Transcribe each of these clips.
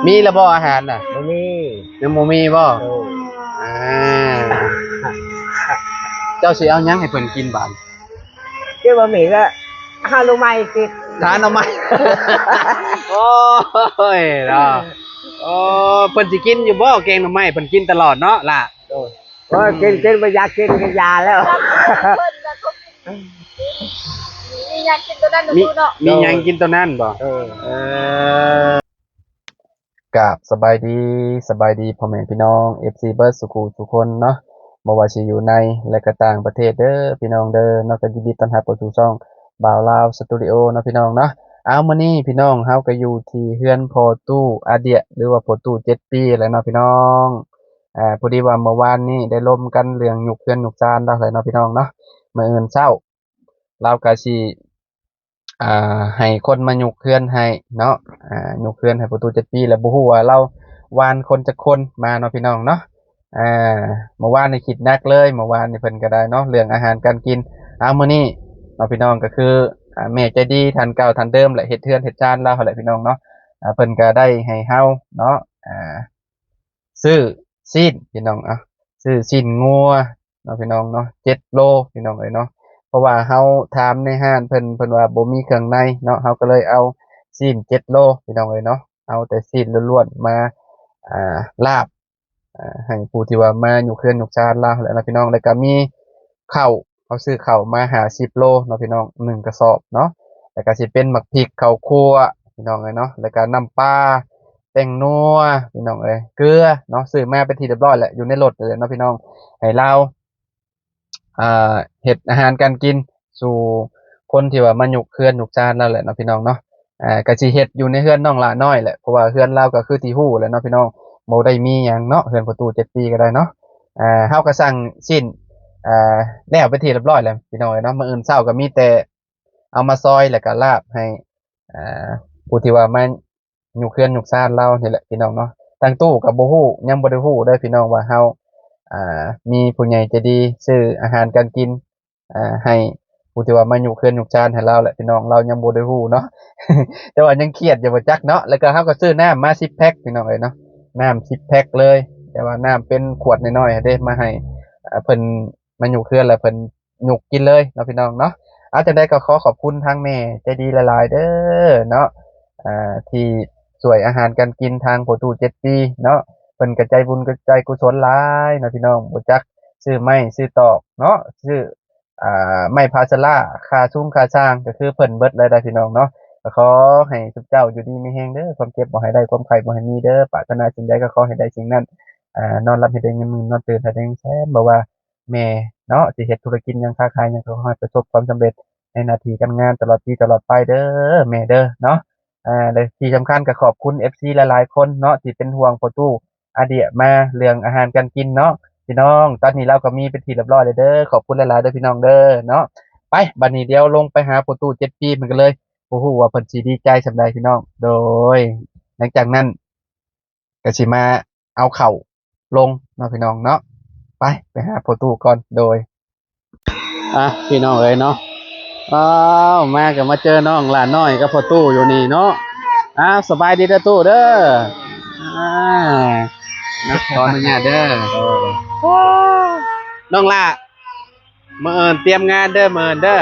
ມີແລ້ວບໍ່ອາຫານນະ? ບໍ່ມີ. ຍັງບໍ່ມີບໍ່? ໂດຍ. ອ່າ ເຈົ້າຊິເອົາຫຍັງໃຫ້ເພິ່ນກິນບາດ? ເຈົ້າບໍ່ມີກະຫາໜໍ່ໄມ້ກິນ. ຫາໜໍ່ໄມ້. ໂອ້ຍເນາະ. ໂອ້ ເພິ່ນຊິກິນຢູ່ບໍ່ແກງໜໍ່ໄມ້? ເພິ່ນກິນຕະຫຼອດເນາະຫຼ້າ. ໂດຍ. ໂອ້ຍ ກິນ ກິນ ບໍ່ຢາກກິນກໍຢ່າແລ້ວ. ເພິ່ນກໍ ມີຫຍັງກິນຕົວນັ້ນເນາະ. ມີຫຍັງກິນຕົວນັ້ນບໍ່? ເອີ ເອີ. ກາບສະບາຍດີ ສະບາຍດີພໍ່ແມ່ພີ່ນ້ອງ ເອັຟຊີ ເບິດສູ່ຄູ່ສູ່ຄົນເນາະ, ບໍ່ວ່າຊິຢູ່ໃນ ແລະ ກໍຕ່າງປະເທດເດີພີ່ນ້ອງເດີເນາະ. ກໍຍິນດີຕ້ອນຮັບເຂົ້າສູ່ຊ່ອງບ່າວລາວສະຕູດິໂອເນາະພີ່ນ້ອງເນາະ. ເອົາ ມື້ນີ້ພີ່ນ້ອງ ເຮົາກໍຢູ່ທີ່ເຮືອນພໍ່ຕູ້ອາເດຍ ຫຼືວ່າພໍ່ຕູ້ເຈັດປີແຫຼະເນາະພີ່ນ້ອງ. ອາ ພໍດີວ່າເມື່ອວານນີ້ໄດ້ລົມກັນເລື່ອງຍົກເຮືອນຍົກຊານລາວແຫຼະເນາະພີ່ນ້ອງເນາະ. ມື້ອື່ນເຊົ້າລາວກໍຊິ ອ່າ ໃຫ້ຄົນມາຍົກເຮືອນໃຫ້ເນາະ, ອ່າ ຍົກເຮືອນໃຫ້ພໍ່ຕູ້ເຈັດປີ ແລ້ວບໍ່ຮູ້ວ່າລາວຫວ່ານຄົນຈັກຄົນມາເນາະພີ່ນ້ອງເນາະ. ອ່າ ເມື່ອວານນີ້ຄິດໜັກເລີຍ ເມື່ອວານນີ້ເພິ່ນກໍໄດ້ເນາະ ເລື່ອງອາຫານການກິນ. ເອົາ ມື້ນີ້ເນາະພີ່ນ້ອງ ກໍຄື ອ່າ ແມ່ໃຈດີທ່ານເກົ່າທ່ານເດີມແຫຼະ ເຮັດເຮືອນເຮັດຊານລາວຫັ້ນແຫຼະພີ່ນ້ອງເນາະ. ອ່າ ເພິ່ນກໍໄດ້ໃຫ້ເຮົາເນາະ ອ່າ ຊື້ຊີ້ນພີ່ນ້ອງ ອ່າ ຊື້ຊີ້ນງົວເນາະພີ່ນ້ອງເນາະ ເຈັດໂລພີ່ນ້ອງເອີຍເນາະ. ເພາະວ່າເຮົາຖາມໃນຮ້ານເພິ່ນ ເພິ່ນວ່າບໍ່ມີເຄື່ອງໃນເນາະ, ເຮົາກໍເລີຍເອົາຊີ້ນເຈັດໂລພີ່ນ້ອງເອີຍເນາະ. ເອົາແຕ່ຊີ້ນລ້ວນໆມາ ອ່າ ລາບ ອ່າ ໃຫ້ຜູ້ທີ່ວ່າມາຍົກເຮືອນຍົກຊານລາວຫັ້ນແຫຼະເນາະພີ່ນ້ອງ. ແລ້ວກໍມີເຂົ້າ ເຮົາຊື້ເຂົ້າມາຫ້າສິບໂລເນາະພີ່ນ້ອງ ໜຶ່ງກະສອບເນາະ. ແລ້ວກໍຊິເປັນໝາກພິກ ເຂົ້າຂົ້ວພີ່ນ້ອງເອີຍເນາະ, ແລ້ວກໍນ້ຳປາ ແປ້ງນົວພີ່ນ້ອງເອີຍ ເກືອເນາະ. ຊື້ມາເປັນທີ່ຮຽບຮ້ອຍແລ້ວ ຢູ່ໃນລົດເລີຍເນາະພີ່ນ້ອງ. ໃຫ້ລາວ ອ່າ ເຮັດອາຫານການກິນສູ່ຄົນທີ່ວ່າມາຍົກເຮືອນຍົກຊານລາວແຫຼະເນາະພີ່ນ້ອງເນາະ. ອ່າ ກໍຊິເຮັດຢູ່ໃນເຮືອນນ້ອງຫຼ້ານ້ອຍແຫຼະ ເພາະວ່າເຮືອນລາວກໍຄືທີ່ຮູ້ແຫຼະເນາະພີ່ນ້ອງ ບໍ່ໄດ້ມີຫຍັງເນາະ ເຮືອນພໍ່ຕູ້ເຈັດປີກໍໄດ້ເນາະ. ອ່າ ເຮົາກໍສັ່ງຊີ້ນ ອ່າ ແລ້ວເປັນທີ່ຮຽບຮ້ອຍແລ້ວພີ່ນ້ອງເອີຍເນາະ. ມື້ອື່ນເຊົ້າກໍມີແຕ່ເອົາມາຊອຍ ແລ້ວກໍລາບໃຫ້ ອ່າ ຜູ້ທີ່ວ່າມາ ຍຸກເຮືອນຍຸກຊານລາວນີ້ແຫຼະພີ່ນ້ອງເນາະ. ທາງຕູ້ກໍບໍ່ຮູ້ ຍັງບໍ່ໄດ້ຮູ້ເດີພີ່ນ້ອງວ່າເຮົາ ອ່າ ມີຜູ້ໃຫຍ່ໃຈດີຊື້ອາຫານການກິນ ອ່າ ໃຫ້ຜູ້ທີ່ວ່າມາຍຸກເຮືອນຍຸກຊານໃຫ້ລາວແຫຼະພີ່ນ້ອງ, ລາວຍັງບໍ່ໄດ້ຮູ້ເນາະ. ແຕ່ວ່າຍັງຄຽດຢູ່ບໍ່ຈັກເນາະ. ແລ້ວກໍເຮົາກໍຊື້ນ້ຳມາສິບແພັກພີ່ນ້ອງເອີຍເນາະ, ນ້ຳສິບແພັກເລີຍ ແຕ່ວ່ານ້ຳເປັນຂວດນ້ອຍໆເດ້ ມາໃຫ້ ອ່າ ເພິ່ນມາຍຸກເຮືອນແລ້ວເພິ່ນ ຍົກກິນເລີຍເນາະພີ່ນ້ອງເນາະ. ເອົາ ຈັ່ງໃດກໍຂໍຂອບຄຸນທາງແມ່ໃຈດີຫຼາຍໆເດີເນາະ ອ່າ ທີ່ຊ່ວຍອາຫານການກິນທາງພໍ່ຕູ້ເຈັດປີເນາະ. ເພິ່ນກະໃຈບຸນໃຈກຸສົນຫຼາຍເນາະພີ່ນ້ອງ, ບໍ່ຈັກຊື້ໄມ້ຊື້ຕອກເນາະ ຊື້ ອ່າ ໄມ້ພາສາລາ ຄ່າຊຸງຄ່າຊ່າງ ກໍຄືເພິ່ນເບິດເລີຍໄດ໋ພີ່ນ້ອງເນາະ. ກໍຂໍໃຫ້ຊຸມເຈົ້າຢູ່ດີມີແຮງເດີ, ຄວາມເຈັບບໍ່ໃຫ້ໄດ້ ຄວາມໄຂ້ບໍ່ໃຫ້ມີເດີ. ປາດຖະໜາສິ່ງໃດກໍຂໍໃຫ້ໄດ້ສິ່ງນັ້ນ, ອ່າ ນອນຫຼັບໃຫ້ໄດ້ເງິນໝື່ນ ນອນຕື່ນໃຫ້ໄດ້ເງິນແສນ. ບໍ່ວ່າ ແມ່ເນາະ ຊິເຮັດທຸລະກິດຫຍັງ ຄ້າຂາຍຫຍັງ ກໍຂໍໃຫ້ປະສົບຄວາມສຳເລັດໃນໜ້າທີ່ການງານ ຕະຫຼອດປີຕະຫຼອດໄປເດີແມ່ເດີເນາະ. ແລະທີ່ສຳຄັນກໍຂອບຄຸນເອັຟຊີຫຼາຍໆຄົນເນາະ ທີ່ເປັນຫ່ວງພໍ່ຕູ້ອາເດຍມາເລື່ອງອາຫານການກິນເນາະພີ່ນ້ອງ. ຕອນນີ້ລາວກໍມີເປັນທີ່ຮຽບຮ້ອຍແລ້ວເດີ. ຂອບຄຸນຫຼາຍໆເດີພີ່ນ້ອງເດີເນາະ. ໄປ ບັດນີ້ດຽວລົງໄປຫາພໍ່ຕູ້ເຈັດປີເພິ່ນກັນເລີຍ, ບໍ່ຮູ້ວ່າເພິ່ນຊິດີໃຈສ່ຳໃດພີ່ນ້ອງ. ໂດຍ ຫຼັງຈາກນັ້ນ ກໍຊິມາເອົາເຂົ້າລົງເນາະພີ່ນ້ອງເນາະ. ໄປ ໄປຫາພໍ່ຕູ້ກ່ອນ. ໂດຍ ອ່ະ ພີ່ນ້ອງເອີຍເນາະ, ອ້າວ ມາກໍມາເຈີນ້ອງຫຼ້ານ້ອຍກັບພໍ່ຕູ້ຢູ່ນີ້ເນາະ. ອ້າວ ສະບາຍດີເດີຕູ້ເດີ. ອ່າ ເນາະ ຂໍອະນຸຍາດເດີ. ນ້ອງຫຼ້າ ມື້ອື່ນຕຽມງານເດີ ມື້ອື່ນເດີ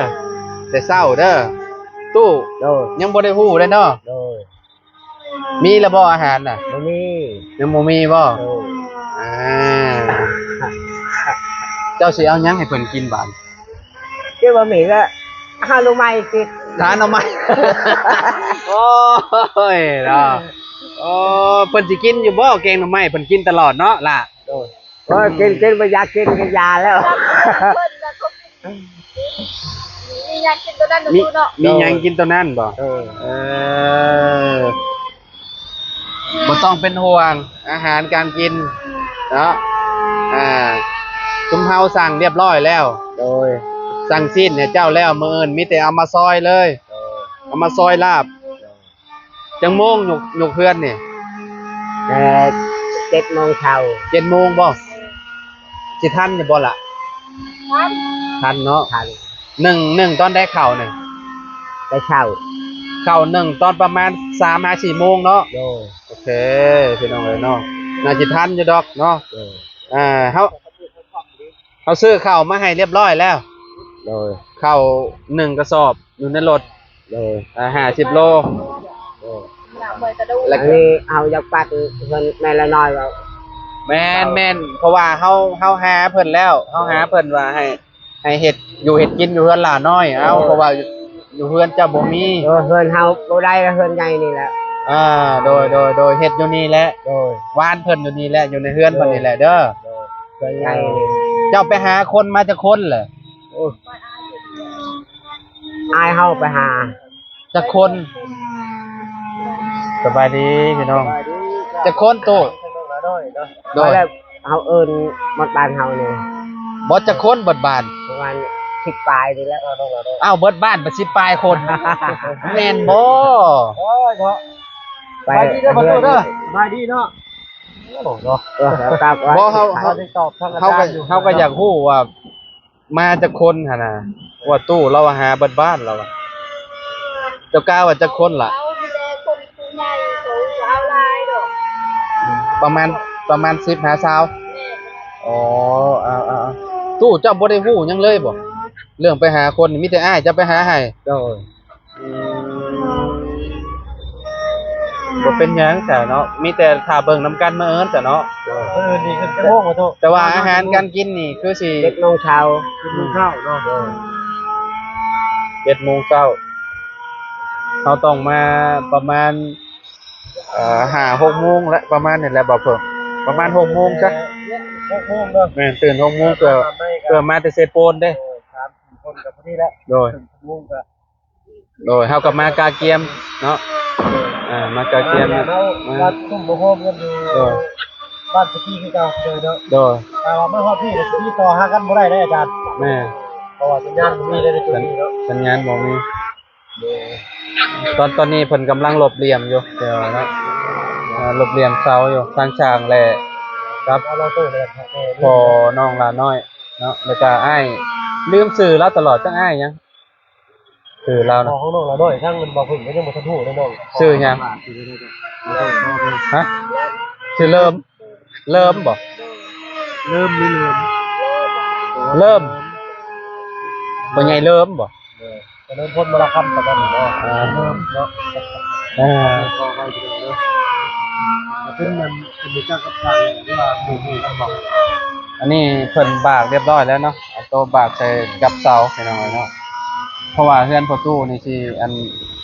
ແຕ່ເຊົ້າເດີ. ຕູ້ ໂດຍ ຍັງບໍ່ໄດ້ຮູ້ເດ້ເນາະ. ໂດຍ ມີແລ້ວບໍ່ອາຫານນະ? ບໍ່ມີ. ຍັງບໍ່ມີບໍ່? ໂດຍ ອ່າ ເຈົ້າຊິເອົາຫຍັງໃຫ້ເພິ່ນກິນບາດ? ເຈົ້າບໍ່ມີກະຫາໜໍ່ໄມ້ກິນ. ຫາໜໍ່ໄມ້. ໂອ້ຍເນາະ. ໂອ້ ເພິ່ນຊິກິນຢູ່ບໍ່ແກງໜໍ່ໄມ້? ເພິ່ນກິນຕະຫຼອດເນາະຫຼ້າ. ໂດຍ ໂອ້ຍ ກິນ ກິນ ບໍ່ຢາກກິນກໍຢ່າແລ້ວ. ເພິ່ນກໍ ມີຫຍັງກິນຕົວນັ້ນເນາະ. ມີຫຍັງກິນຕົວນັ້ນບໍ່? ເອີ ເອີ ບໍ່ຕ້ອງເປັນຫ່ວງອາຫານການກິນເນາະ. ອ່າ ຊຸມເຮົາສັ່ງຮຽບຮ້ອຍແລ້ວ. ໂດຍ ສັ່ງຊີ້ນໃຫ້ເຈົ້າແລ້ວ, ມື້ອື່ນມີແຕ່ເອົາມາຊອຍເລີຍ. ໂດຍ ເອົາມາຊອຍລາບ. ໂດຍ ຈັກໂມງຍົກ ຍົກເຮືອນນີ້? ແຕ່ເຈັດໂມງເຊົ້າ. ເຈັດໂມງບໍ່? ຊິທັນຢູ່ບໍ່ລະ? ທັນ ທັນເນາະ. ທັນ. ໜຶ້ງ ໜຶ້ງຕອນໃດເຂົ້ານີ້? ແຕ່ເຊົ້າ. ເຂົ້າໜຶ້ງຕອນປະມານສາມຫາສີ່ໂມງເນາະ. ໂດຍ ເຄ ພີ່ນ້ອງເອີຍເນາະ ໜ້າຊິທັນຢູ່ດອກເນາະ. ໂດຍ ອ່າ ເຮົາ ເຮົາຊື້ເຂົ້າມາໃຫ້ຮຽບຮ້ອຍແລ້ວ. ໂດຍ ເຂົ້າໜຶ່ງກະສອບຢູ່ໃນລົດ. ໂດຍ ອ່າ ຫ້າສິບໂລ. ໂດຍ ແລ້ວອັນນີ້ເຮົາຢາກປັດເພິ່ນແມ່ນລະນ້ອຍເວົ້າ. ແມ່ນໆ ເພາະວ່າເຮົາ ເຮົາຫາເພິ່ນແລ້ວ ເຮົາຫາເພິ່ນວ່າໃຫ້ ໃຫ້ເຮັດຢູ່ເຮັດກິນຢູ່ເຮືອນຫຼ້ານ້ອຍ. ເອົ້າ ເພາະວ່າຢູ່ເຮືອນເຈົ້າບໍ່ມີ. ເອີ ເຮືອນເຮົາບໍ່ໄດ້ ເຮືອນໃຫຍ່ນີ້ແຫຼະ. ອ່າ ໂດຍ ໂດຍ ໂດຍ ເຮັດຢູ່ນີ້ແຫຼະ. ໂດຍ ວານເພິ່ນຢູ່ນີ້ແຫຼະ ຢູ່ໃນເຮືອນເພິ່ນນີ້ແຫຼະເດີ. ໂດຍ ເຮືອນໃຫຍ່ນີ້. ເຈົ້າໄປຫາຄົນມາຈັກຄົນແຫຼະ? ໂອ້ຍ ອ້າຍເຮົາໄປຫາ. ຈັກຄົນ? ສະບາຍດີພີ່ນ້ອງ. ສະບາຍດີ. ຈັກຄົນຕູ້? ໂດຍ ແລ້ວເຮົາເອີ້ນໝົດບ້ານເຮົານີ້. ເບິດຈັກຄົນເບິດບ້ານ? ປະມານສິບປາຍນີ້ແຫຼະ. ອ້າວ ເບິດບ້ານໄປສິບປາຍຄົນ ແມ່ນບໍ່? ໂອ້ຍເນາະ ໄປ ສະບາຍດີເດີພໍ່ຕູ້ເດີ. ສະບາຍດີເນາະ. ໂອ້ ເນາະ ເອີ ເຮົາ ເຮົາ ເຮົາກໍຢາກຮູ້ວ່າ ມາຈັກຄົນຫັ້ນນະ? ວ່າຕູ້ລາວຫາເບິດບ້ານລາວວ່າ. ເຈົ້າກ່າວວ່າຈັກຄົນລະ? ປະມານ ປະມານສິບຫາຊາວ. ອໍ ເອົາໆ ຕູ້ເຈົ້າບໍ່ໄດ້ຮູ້ຫຍັງເລີຍບໍ່? ເລື່ອງໄປຫາຄົນນີ້ມີແຕ່ອ້າຍເຈົ້າໄປຫາໃຫ້. ໂດຍ ອືມ ບໍ່ເປັນຫຍັງຊະເນາະ ມີແຕ່ຖ້າເບິ່ງນຳກັນມື້ອື່ນຊະເນາະ. ເອີ ມື້ອື່ນນີ້ຄືຈະໂມງບໍ່? ແຕ່ວ່າອາຫານການກິນນີ້ຄືຊິ ເຈັດໂມງເຊົ້າ. ເຈັດໂມງເຊົ້າເນາະ. ໂດຍ ເຈັດໂມງເຊົ້າ ເຮົາຕ້ອງມາປະມານ ເອີ ຫ້າຫົກໂມງແຫຼະ ປະມານນີ້ແຫຼະ ບໍ່ເພີ່ມ ປະມານຫົກໂມງຊະ. ຫົກໂມງເນາະ. ແມ່ນ ຕື່ນຫົກໂມງ ເພື່ອ ເພື່ອມາແຕ່ເຊໂປນເດ້. ໂດຍ ສາມສີ່ຄົນກໍພໍດີແຫຼະ. ໂດຍ ຫົກໂມງກໍ ໂດຍ ເຮົາກໍມາກະກຽມເນາະ. ອ່າ ມາກະກຽມ ມາແລ້ວ ມາ ມາຕຸ້ມໂຮມກັນຢູ່ ໂດຍ ບ້ານສະກີຄືເກົ່າເດີເນາະ. ໂດຍ ຖ້າວ່າມາຮອດພີ້ ສະກີຕໍ່ຫາກັນບໍ່ໄດ້ເດ້ອາຈານ. ແມ່ນ ເພາະວ່າສັນຍານບໍ່ມີເດ້ໃນຈຸດນີ້ເນາະ. ສັນຍານບໍ່ມີ. ໂດຍ ຕອນ ຕອນນີ້ເພິ່ນກຳລັງລົບຫຼ່ຽມຢູ່ ແຕ່ວ່າເນາະ ອ່າ ລົບຫຼ່ຽມເສົາຢູ່ ທາງຊ່າງແຫຼະ ກັບພໍ່ນ້ອງຫຼ້ານ້ອຍເນາະ ແລ້ວກະອ້າຍ ລືມຊື່ລາວຕະຫຼອດ ຈັກອ້າຍຫຍັງ? ຊື່ລາວນະ ພໍ່ຂອງນ້ອງຫຼ້ານ້ອຍ ທາງເພິ່ນບໍ່ເພິ່ນກໍຍັງບໍ່ທັນຮູ້ເດ້ນ້ອງ. ຊື່ຫຍັງ? ຮະ? ຊື່ເລີມ ເລີມບໍ່? ເລີມ ເລີມ ເລີມ ພໍ່ໃຫຍ່ເລີມບໍ່? ເອີ ຈະເລີມພົນມະລະຄຳປະກັນເນາະ. ອ່າ ເລີມເນາະ. ອ່າ ກໍໄປເດີ ເປັນນັ້ນ ເປັນຈັກກັບທາງ ຫຼືວ່າໝູ່ໝູ່ກັນບໍ່? ອັນນີ້ເພິ່ນບາກຮຽບຮ້ອຍແລ້ວເນາະ ເອົາໂຕບາກໃສ່ກັບເສົາ ພີ່ນ້ອງເອີຍເນາະ. ເພາະວ່າເຮືອນພໍ່ຕູ້ນີ້ຊິ ອັນ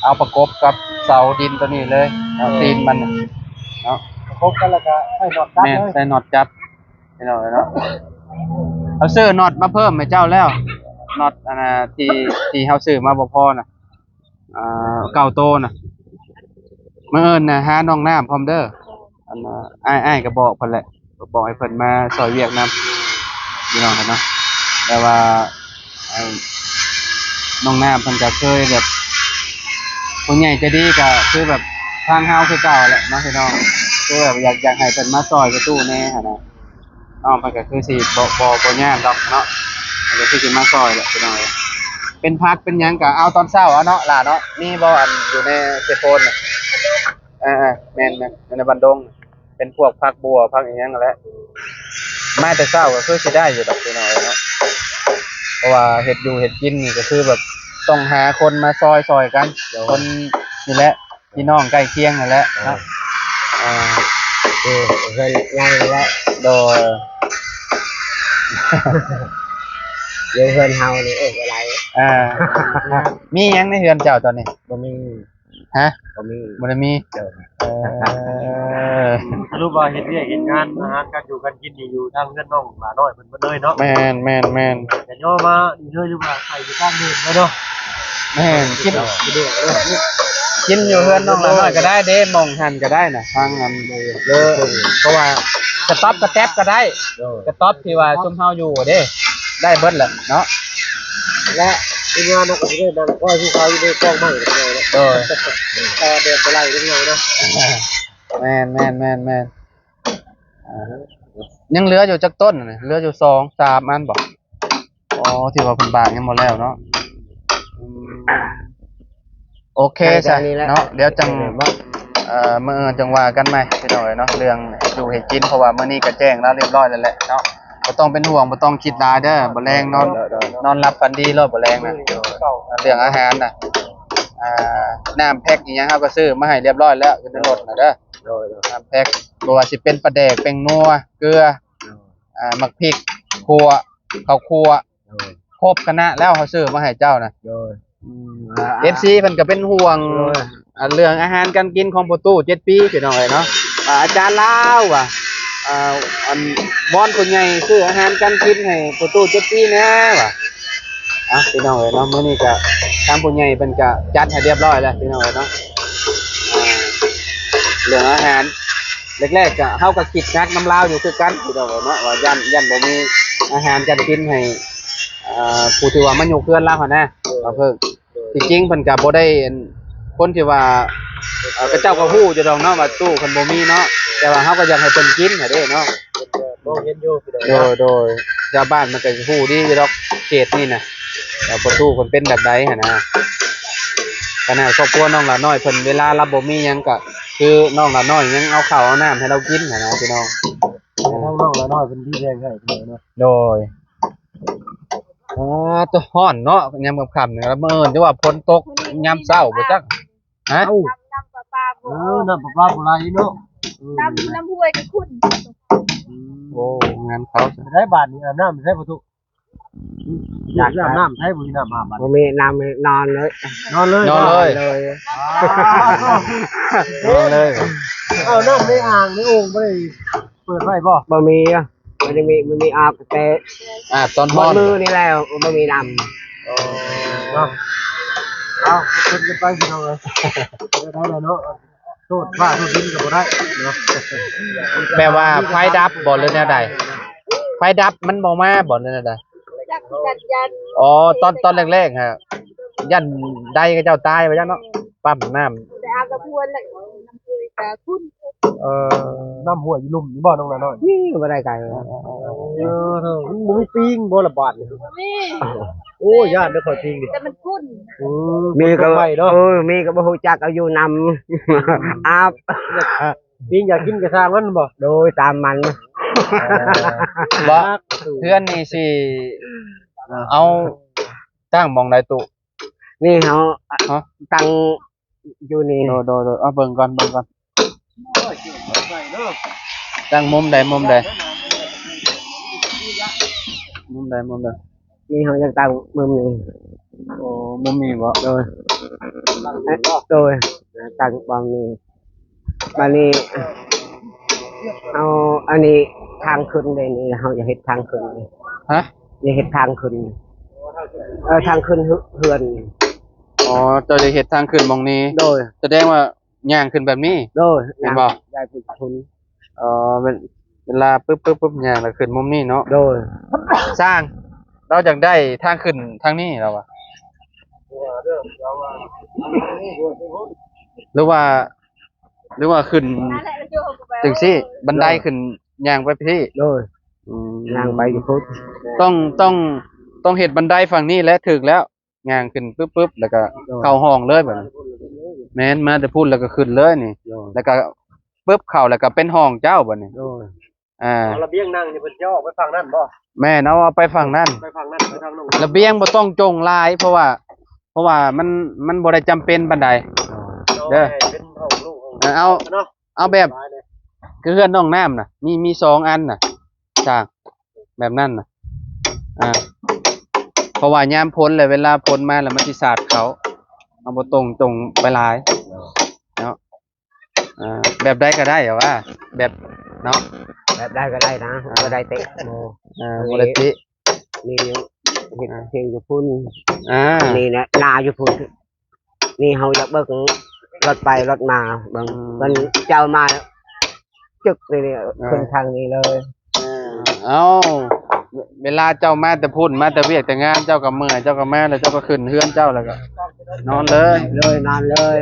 ເອົາປະກົບກັບເສົາດິນໂຕນີ້ເລີຍເນາະ. ເອີ ຕີນມັນເນາະ ປະກົບກັນແລ້ວກໍໃສ່ນັອດຈັບ. ແມ່ນ ເລີຍ ໃສ່ນັອດຈັບ ພີ່ນ້ອງເອີຍເນາະ. ເຮົາຊື້ນັອດມາເພີ່ມໃຫ້ເຈົ້າແລ້ວ ນັອດ ອັນນ່າ ທີ່ ທີ່ເຮົາຊື້ມາບໍ່ພໍນະ ອ່າ ເກົ້າໂຕນະ. ມື້ອື່ນນະ ຫານ້ອງນ້ຳພ້ອມເດີ. ອັນນ່າ ອ້າຍ ອ້າຍກໍບອກເພິ່ນແຫຼະ ບອກໃຫ້ເພິ່ນມາຊ່ອຍວຽກນຳ ພີ່ນ້ອງເນາະ. ແຕ່ວ່າ ອ່າ ນ້ອງນ້ຳເພິ່ນກໍເຄີຍແບບ ຜູ້ໃຫຍ່ໃຈດີກໍຄືແບບທາງເຮົາຄືເກົ່າແຫຼະເນາະ ພີ່ນ້ອງ. ຄືແບບຢາກ ຢາກໃຫ້ເພິ່ນມາຊ່ອຍປະຕູແດ່ຫັ້ນນະ. ນ້ອງເພິ່ນກໍຄືຊິບໍ່ ບໍ່ ບໍ່ຍາກດອກເນາະ ເພິ່ນກໍຄືຊິມາຊ່ອຍແຫຼະ ພີ່ນ້ອງເອີຍ. ເປັນຜັກເປັນຫຍັງກໍເອົາຕອນເຊົ້າເອົາເນາະ ຫຼ້າເນາະ. ມີບໍ່ ອັນ ຢູ່ໃນເຊໂປນນະ? ເອີໆ ແມ່ນໆ ຢູ່ໃນບ້ານດົງ ເປັນພວກຜັກບົ່ວ ຜັກອີ່ຫຍັງຫັ້ນແຫຼະ. ມາແຕ່ເຊົ້າກໍຄືຊິໄດ້ຢູ່ດອກ ພີ່ນ້ອງເອີຍເນາະ. ເພາະວ່າເຮັດຢູ່ເຮັດກິນນີ້ກໍຄືແບບຕ້ອງຫາຄົນມາຊ່ອຍ ຊ່ອຍກັນ ຄົນນີ້ແຫຼະ ພີ່ນ້ອງໃກ້ຄຽງຫັ້ນແຫຼະເນາະ. ອ່າ ເອີ ເຮືອນໃຫຍ່ແຫຼະ. ໂດຍ ຢູ່ເຮືອນເຮົານີ້ ເອີ ບໍ່ຫຼາຍ. ອ່າ ມີຫຍັງໃນເຮືອນເຈົ້າຕອນນີ້? ບໍ່ມີ. ຮະ? ບໍ່ມີ ບໍ່ໄດ້ມີ. ໂດຍ ເອີ ສະຫຼຸບວ່າເຮັດວຽກເຮັດງານ ອາຫານການຢູ່ການກິນນີ້ຢູ່ທາງເຮືອນນ້ອງຫຼ້ານ້ອຍເພິ່ນເບິດເລີຍເນາະ. ແມ່ນໆໆ ກະຍໍມານີ້ເລີຍ ຫຼືວ່າໃສ່ຢູ່ທາງເດີມເລີຍເນາະ? ແມ່ນ ກິນ ສະດວກເລີຍ ກິນຢູ່ເຮືອນນ້ອງຫຼ້ານ້ອຍກໍໄດ້ເດ້ ໝ່ອງຫັ້ນກໍໄດ້ນະ ທາງອັນເລີຍ ເພາະວ່າກະຕ໊ອບກະແຕັບກໍໄດ້. ໂດຍ ກະຕ໊ອບທີ່ວ່າຊຸມເຮົາຢູ່ເດ້ ໄດ້ເບິດແຫຼະເນາະ. ແລະ ທີມງານເຮົາກໍຊິໄດ້ນັ່ງຄອຍພູເຂົາຢູ່ໃນກອງໄມ້ເລີຍເນາະ. ໂດຍ ແຕ່ວ່າແດດບໍ່ໄລ່ເດ້ພີ່ນ້ອງເນາະ. ແມ່ນໆໆໆ ອ່າ ຍັງເຫຼືອຢູ່ຈັກຕົ້ນ? ເຫຼືອຢູ່ສອງສາມອັນບໍ? ອໍ ທີ່ວ່າເພິ່ນບາກຍັງບໍ່ແລ້ວເນາະ. ອືມ ໂອເຄ ແຄ່ນີ້ແຫຼະເນາະ ດຽວຈັ່ງ ເອີ ມື້ອື່ນຈັ່ງວ່າກັນໃໝ່ພີ່ນ້ອງເອີຍເນາະ ເລື່ອງເຮັດຢູ່ເຮັດກິນ ເພາະວ່າມື້ນີ້ກໍແຈ້ງລາວຮຽບຮ້ອຍແລ້ວແຫຼະເນາະ. ບໍ່ຕ້ອງເປັນຫ່ວງ ບໍ່ຕ້ອງຄິດຫຼາຍເດີ ບໍ່ແລງນອນ ໂດຍ ໂດຍ ໂດຍ ນອນຫຼັບຝັນດີໂລດ ບໍ່ແລງນະ. ໂດຍ ເລື່ອງອາຫານນະ ອ່າ ນ້ຳແພັກອີ່ຫຍັງເຮົາກໍຊື້ມາໃຫ້ຮຽບຮ້ອຍແລ້ວ ຢູ່ໃນລົດນະເດີ. ໂດຍ ໂດຍ ນ້ຳແພັກ ບໍ່ວ່າຊິເປັນປາແດກ ແປ້ງນົວ ເກືອ ໂດຍ ອ່າ ໝາກພິກ ຂົ້ວ ເຂົ້າຂົ້ວ ໂດຍ ຄົບຄະນະແລ້ວ ເຮົາຊື້ມາໃຫ້ເຈົ້ານະ. ໂດຍ ອືມ ອ່າ ເອັຟຊີເພິ່ນກໍເປັນຫ່ວງ ໂດຍ ອ່າ ເລື່ອງອາຫານການກິນຂອງພໍ່ຕູ້ເຈັດປີ ພີ່ນ້ອງເອີຍເນາະ. ອ່າ ອາຈານລາວວ່າ ອ່າ ອັນ ວອນຜູ້ໃຫຍ່ຊື້ອາຫານການກິນໃຫ້ພໍ່ຕູ້ເຈັດປີແດ່ວ່າ. ອ່ະ ພີ່ນ້ອງເອີຍເນາະ ມື້ນີ້ກໍທາງຜູ້ໃຫຍ່ເພິ່ນກໍຈັດໃຫ້ຮຽບຮ້ອຍແລ້ວ ພີ່ນ້ອງເອີຍເນາະ. ອ່າ ເລື່ອງອາຫານ ແລກໆ ກໍ ເຮົາກໍຄິດໜັກນຳລາວຢູ່ຄືກັນ ພີ່ນ້ອງເອີຍເນາະ ວ່າຢ້ານ ຢ້ານບໍ່ມີອາຫານການກິນໃຫ້ ເອີ ຜູ້ທີ່ວ່າມາຍົກເຮືອນລາວຫັ້ນນະ. ໂດຍ ວ່າເພິ່ນ ໂດຍ ທີ່ຈິງເພິ່ນກໍບໍ່ໄດ້ ອັນ ຄົນທີ່ວ່າ ເອີ ເຂົາເຈົ້າກໍຮູ້ຢູ່ດອກເນາະວ່າຕູ້ເພິ່ນບໍ່ມີເນາະ ແຕ່ວ່າເຮົາກໍຢາກໃຫ້ເພິ່ນກິນຫັ້ນເດ້ເນາະ. ເພິ່ນກໍມອງເຫັນຢູ່ ໂດຍ ໂດຍ ຊາວບ້ານມັນກໍຮູ້ດີຢູ່ດອກເຂດນີ້ນະ ວ່າພໍ່ຕູ້ເພິ່ນເປັນແບບໃດຫັ້ນນະ. ຂະໜາດຄອບຄົວນ້ອງຫຼານ້ອຍເພິ່ນ ເວລາລາວບໍ່ມີຫຍັງ ກໍຄືນ້ອງຫຼານ້ອຍຍັງເອົາເຂົ້າເອົານ້ຳໃຫ້ລາວກິນຫັ້ນນະ ພີ່ນ້ອງ. ທາງນ້ອງຫຼານ້ອຍເພິ່ນທີ່ແຮງໃຫ້ເນາະ. ໂດຍ ອ່າ ໂຕ ຮ້ອນເນາະ ຍາມຄ່ຳໆນີ້ ແລ້ວມື້ອື່ນຈະວ່າຝົນຕົກຍາມເຊົ້າບໍ່ຈັກ. ຮະ? ນ້ຳ ນ້ຳປະປາບໍ່ ເອີ ນ້ຳປະປາບໍ່ໄຫຼເນາະ. ເອີ ນ້ຳ ນ້ຳຫ້ວຍກໍຂຸ້ນ. ອືມ ໂອ້ ງານເຂົາ ໄດ້ບາດນີ້ອາບນ້ຳໃສປະຕູ? ຢາກອາບນ້ຳໃສ ບໍ່ມີນ້ຳອາບບາດ ບໍ່ມີນ້ຳ ນອນເລີຍ ນອນເລີຍ ນອນເລີຍ ນອນເລີຍ. ອ້າວ ນອນເລີຍ. ເອົາ ນ້ຳໃນອ່າງໃນໂອ່ງບໍ່ໄດ້ເປີດໄວ້ບໍ່? ບໍ່ມີ. ບໍ່ໄດ້ມີ ບໍ່ມີອາບແຕ່ ອາບຕອນຮ້ອນມື້ນີ້ແລ້ວ ບໍ່ມີນ້ຳ. ເນາະ ເອົາ ເພິ່ນກັນໄປພີ່ນ້ອງເອີຍ ໄດ້ແລ້ວເນາະ ໂທດຟ້າໂທດດິນກໍບໍ່ໄດ້ເນາະ. ແບບວ່າໄຟດັບບໍ່ ຫຼືແນວໃດ? ໄຟດັບມັນບໍ່ມາບໍ່ ຫຼືແນວໃດ? ຈັກຄືກັນ ຢ້ານ ອໍ ຕອນ ຕອນແລກໆ ຮະ ຢ້ານໃດເຂົາເຈົ້າຕາຍວ່າຊັ້ນເນາະ. ແມ່ນ ປ້ຳນ້ຳ ໄປອາບນ້ຳຫ້ວຍແລ້ວ ນ້ຳຫ້ວຍກະຂຸ້ນ. ເອີ ນ້ຳຫ້ວຍຢູ່ລຸ່ມນີ້ບໍ່ ນ້ອງຫຼານ້ອຍ? ນີ້ບໍ່ໄດ້ໄກ. ເອີ ເອີ ມັນບໍ່ມີປິງບໍ່ລະບາດນີ້? ບໍ່ມີ. ໂອ້ຍ ຢ້ານເດີຂ້ອຍປິງນີ້ ແຕ່ມັນຂຸ້ນ. ອືມ ມີກໍ ເອີ ມີກໍບໍ່ຮູ້ຈັກ ເອົາຢູ່ນຳ ອືມ ອາບ ປິງຢາກກິນກະຊ່າງມັນບໍ່? ໂດຍ ຕາມມັນ. ເອີ ບໍ່ ເຮືອນນີ້ຊິ ເອີ ເອົາຕັ້ງໝ່ອງໃດຕູ້? ນີ້ເຮົາ ຮະ? ຕັ້ງຢູ່ນີ້. ໂດຍ ໂດຍ ໂດຍ ເອົາເບິ່ງກ່ອນ ເບິ່ງກ່ອນ ຕັ້ງມຸມໃດ ມຸມໃດ ມຸມໃດ ມຸມໃດ? ນີ້ເຮົາຢາກຕັ້ງມຸມນີ້. ໂອ້ ມຸມນີ້ບໍ່? ໂດຍ ໂດຍ ຕັ້ງບ່ອນນີ້. ບາດນີ້ເຮົາ ອັນນີ້ທາງຂຶ້ນເດ້ນີ້ ເຮົາຢາກເຮັດທາງຂຶ້ນນີ້. ຮະ? ຢາກເຮັດທາງຂຶ້ນ. ເອີ ທາງຂຶ້ນເຮືອນ. ອໍ ເຈົ້າຢາກເຮັດທາງຂຶ້ນໝ່ອງນີ້. ໂດຍ ສະແດງວ່າຍ່າງຂຶ້ນແບບນີ້. ໂດຍ ແມ່ນບໍ່? ຍ້າຍໄປພຸ້ນ. ອໍ ເວ ເວລາປຶບໆໆ ຍ່າງແລ້ວຂຶ້ນມຸມນີ້ເນາະ. ໂດຍ ຊ່າງ ລາວຢາກໄດ້ທາງຂຶ້ນທາງນີ້ລາວວ່າ ຫຼືວ່າ ຫຼືວ່າຂຶ້ນຈັ່ງຊີ້ ບັນໄດຂຶ້ນ ຍ່າງໄປພີ້. ໂດຍ ອືມ ຍ່າງໄປຢູ່ພຸ້ນ. ຕ້ອງ ຕ້ອງ ຕ້ອງເຮັດບັນໄດຝັ່ງນີ້ແຫຼະ ຖືກແລ້ວ ຍ່າງຂຶ້ນປຶບໆ ແລ້ວກໍ ໂດຍ ເຂົ້າຫ້ອງເລີຍບາດນີ້. ແມ່ນ ມາແຕ່ພຸ້ນແລ້ວກໍຂຶ້ນເລີຍນີ້. ໂດຍ ແລ້ວກໍປຶບເຂົ້າ ແລ້ວກໍເປັນຫ້ອງເຈົ້າບາດນີ້. ໂດຍ ອ່າ ເອົາລະບຽງນັ່ງນີ້ ເພິ່ນຊິເອົາໄປຝັ່ງນັ້ນບໍ່? ແມ່ນ ເອົາ ເອົາໄປຝັ່ງນັ້ນ ໄປຝັ່ງນັ້ນ ໄປທາງໜຶ່ງ. ລະບຽງບໍ່ຕ້ອງຈົ່ງຫຼາຍ ເພາະວ່າ ເພາະວ່າມັນ ມັນບໍ່ໄດ້ຈຳເປັນປານໃດເດີ. ເປັນຫ້ອງລູກ ເອີ ເອົາ ເອົາແບບຄືເຮືອນນ້ອງນ້ຳນະ ມີ ມີສອງອັນນະ ສ້າງແບບນັ້ນນະ. ອ່າ ເພາະວ່າຍາມຝົນແຫຼະ ເວລາຝົນມາແລ້ວມັນຊິສາດເຂົ້າ ເຮົາບໍ່ຕ້ອງຈົ່ງໄປຫຼາຍເນາະ. ອ່າ ແບບໃດກໍໄດ້ຫວາ ແບບເນາະ ແບບໃດກໍໄດ້ນະ. ອ່າ ບໍ່ໄດ້ຕິ ບໍ່ ອ່າ ບໍ່ໄດ້ຕິ ນີ້ຢູ່ ເຮັດ ອ່າ ເຮັດຢູ່ພຸ້ນ. ອ່າ ນີ້ນະ ນາຢູ່ພຸ້ນ. ນີ້ເຮົາຢາກເບິ່ງລົດໄປລົດມາເບິ່ງ ອືມ ເພິ່ນເຈົ້າມາຈຶກນີ້ ອ່າ ຂຶ້ນທາງນີ້ເລີຍ. ເອົາ ເວລາເຈົ້າມາແຕ່ພຸ້ນ ມາແຕ່ວຽກແຕ່ງານ ເຈົ້າກໍເມື່ອຍ ເຈົ້າກໍມາ ແລ້ວເຈົ້າກໍຂຶ້ນເຮືອນເຈົ້າ ແລ້ວກໍນອນເລີຍ ເລີຍ ນອນເລີຍ.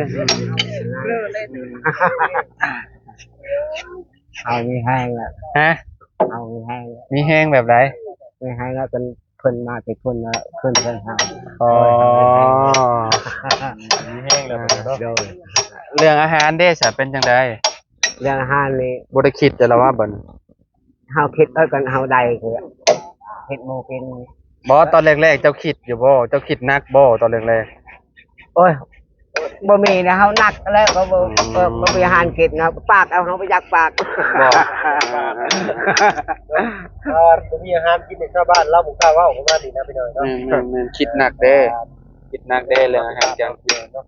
ເຮົາມີແຮງແລ້ວ ຮະ? ເຮົາມີແຮງ ມີແຮງແບບໃດ? ມີແຮງແລ້ວ ເປັນ ພິ່ນມາແຕ່ຄົນລະ ເພິ່ນເພິ່ນຫາ ອໍ ມີແຮງແລ້ວເນາະ ໂດຍ ເລື່ອງອາຫານເດ້ສະ ເປັນຈັ່ງໃດ? ເລື່ອງອາຫານນີ້ ບໍ່ໄດ້ຄິດແຕ່ລະວ່າບັດນີ້ ເຮົາຄິດເອີກັນ ເຮົາໄດ້ຄືເຮັດໝູກິນ. ບໍ່ ຕອນແລກໆ ເຈົ້າຄິດຢູ່ບໍ່? ເຈົ້າຄິດໜັກບໍ່ຕອນແລກໆ? ໂອ້ຍ ບໍ່ມີນະ ເຮົາໜັກແລ້ວ ກໍບໍ່ ອືມ ກໍບໍ່ມີອາຫານກິນນະ ປາກເອົາ ເຮົາບໍ່ຢາກປາກ ບໍ່ ເອີ ບໍ່ມີອາຫານກິນໃຫ້ຊາວບ້ານລາວ ບໍ່ກ້າເວົ້າປະມານນີ້ນະ ພີ່ນ້ອງເນາະ. ແມ່ນໆໆ ຄິດໜັກເດ້ ຄິດໜັກເດ້ ເລື່ອງອາຫານການກິນເນາະ.